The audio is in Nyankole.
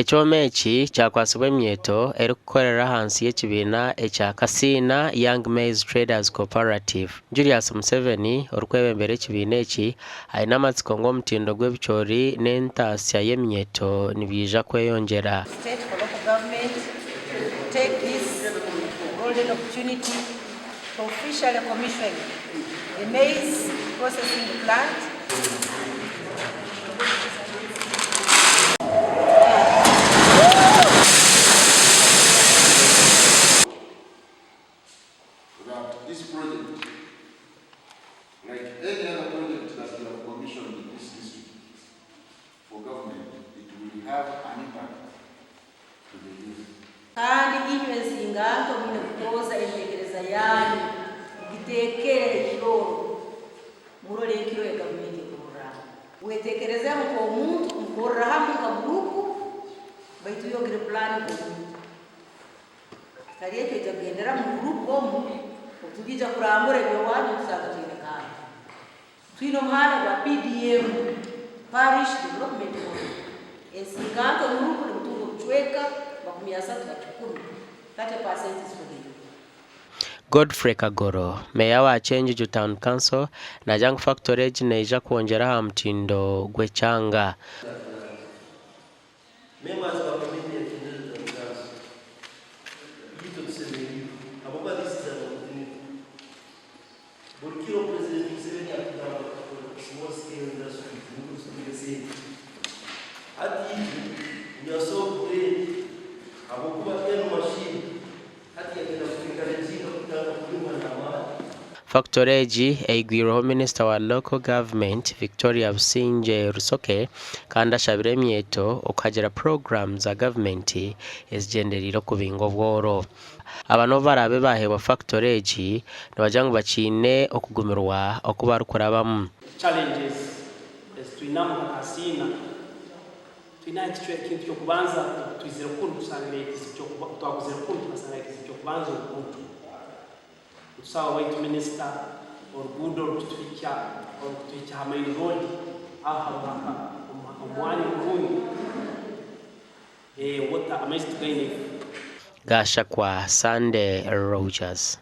Ekyoma eki kyakwatsibwa eminyeeto erikukorera ahansi y'ekibiina ekya Kasiina Young Maize Traders Cooperative. Julius Museveni orikwebembera ekibiina eki aine amatsiko ngu omutindo gw'ebicoori n'entaasya y'eminyeeto nibiija kweyongyera. State for local government to take this golden opportunity to officially commission the maize processing plant. That this project, like any other project that we have commissioned in this district for government, it will have an impact to the youth. Kandi inywe ensinganto mwine kutooza entekereza yanyu mugiteekere ekirooro, murole ekiro ya gavumenti ekurorraho. Wetekerezeho nk'omuntu, mukorra hamu nka guruupu, baitu iwe ogire pulaani nk'omuntu. Kitari ekyo oija kugendera omu guruupu omu, obu turiija kurambura eby'owaanyu nitusanga twine kantu. Twine omuhanda gwa PDM, Parish Development Model. Ensinganto guruupu nibutunga obucweka 30 ha kikumi, 30 percent is for the youth. Godfrey Kagoro, Meeya wa Kyenjuju Town Council naagira ngu fakitore egi neija kwongyera aha mutindo gw'ekyanga. Members ba committee ya Kinyozi Town Council, itwe tusemeriirwe habwokuba this is an opportunity. Buli kiro President Museveni atugamba tukole small scale industries nukwo tutunge sente. Hati itwe we are so glad habwokuba enu machine hati yagenda kutu encouraginga kutandika kulima n'amaani. Fakitore egi eigwirweho minisita wa Local Government Victoria Busingye Rusoke kandi ashabire emyeto okuhagira puroguraamu za gavumenti ezigyendereire okubinga obworo. Aba n'obu baraabe baaheebwa fakitore egi, nibagira ngu bakiine okugumirwa oku barikurabamu. Challenges ezi twinamu nka Kasiina, twine aha ekintu ky'okubanza twizire kunu tusangire ekizibu ky'okuba twaguzire kunu tukasanga ekizibu ky'okubanza oruguuto. Nitusaba waitu minisita oruguudo orukutuhikya orukutuhikya ha main road aho hariho aka omwanya omurungi water amaizi tugaine. Gashakwa Sunday Rogers.